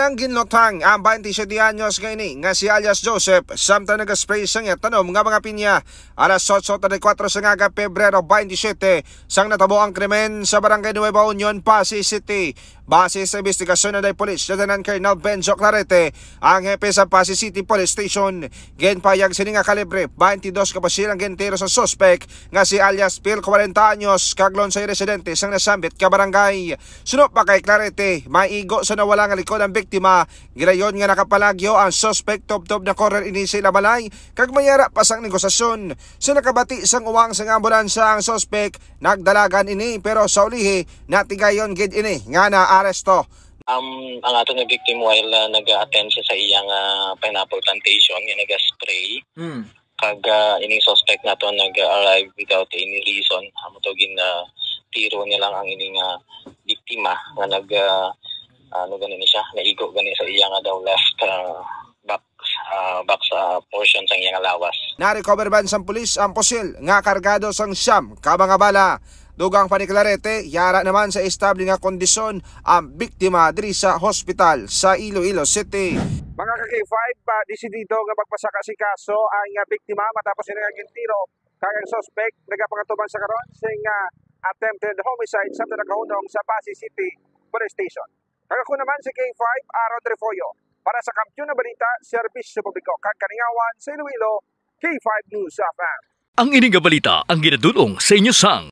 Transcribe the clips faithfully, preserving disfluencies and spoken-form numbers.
Ang ginlutang ang twenty-seven anyos nga ini nga si alias Joseph samtang nag-spray sang iya tanom nga mga pinya. Alas otso treinta y cuatro sang aga, Pebrero twenty-seven, sang natabo ang krimen sa Barangay Nueva Union, Passi City. Base sa investigasyon, anday Police Lieutenant Colonel Benjo Clarete, ang hepe sa Passi City Police Station. Ginpayag sini nga kalibre twenty-dos ka basil ang gintiro sa suspek nga si alias Phil, kwarenta anyos, kag lunsay residente sang nasambit ka barangay. Suno pa kay Clarete, may igo sa nawala nga likod ang biktima. Gilayon nga nakapalagyo ang suspek tubtob na corner ini sa ila balay, kag may ara pa sang negosasyon. Sa nakabati sang uwang sang ambulansya ang suspek, nagdalagan ini, pero sa ulihi, natigayon gid ini nga naaresto. Um, ang ato nga victim, while, ah, nag-attend siya sa iyang, ah, pineapple plantation nga nag-spray, Hmm. kag, ah, ining suspect nato nag-arrive without any reason, amo to gin, ah, tiro niya lang ang ining, ah, biktima nga nag, ah, ano gani ni siya, naigo gani sa iya nga daw left, ah, back, ah, back sa portion sang iyang lawas. Na-recover man sang pulis ang pusil nga kargado sang siyam ka mga bala. Dugang pa ni Clarete, yara naman sa estable nga kondisyon ang biktima diri sa hospital sa Iloilo City. Mga ka-K five, ah, desidido nga magpasaka si kaso ang, ah, biktima matapos sila nga gintiro, kag ang suspect nagapangatuman sa karon sing, ah, attempted homicide sa nakahunong sa Passi City Police Station. Kag ako naman si K five, Aaron Refollo, para sa Kampiyon nga Balita, Serbisyo Publiko kag Kalingawan sa Iloilo, K five News F M. Ang ini nga balita ang ginadul-ong sa inyo sang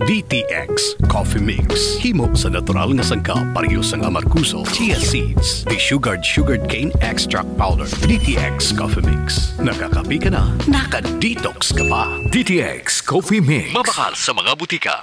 D T X Coffee Mix. Himo sa natural nga sangkap, pareho sang amargoso, chia seeds, desugared sugarcane extract powder. D T X Coffee Mix. Nakakape ka na, naka-detox ka pa. D T X Coffee Mix. Mabakal sa mga butika.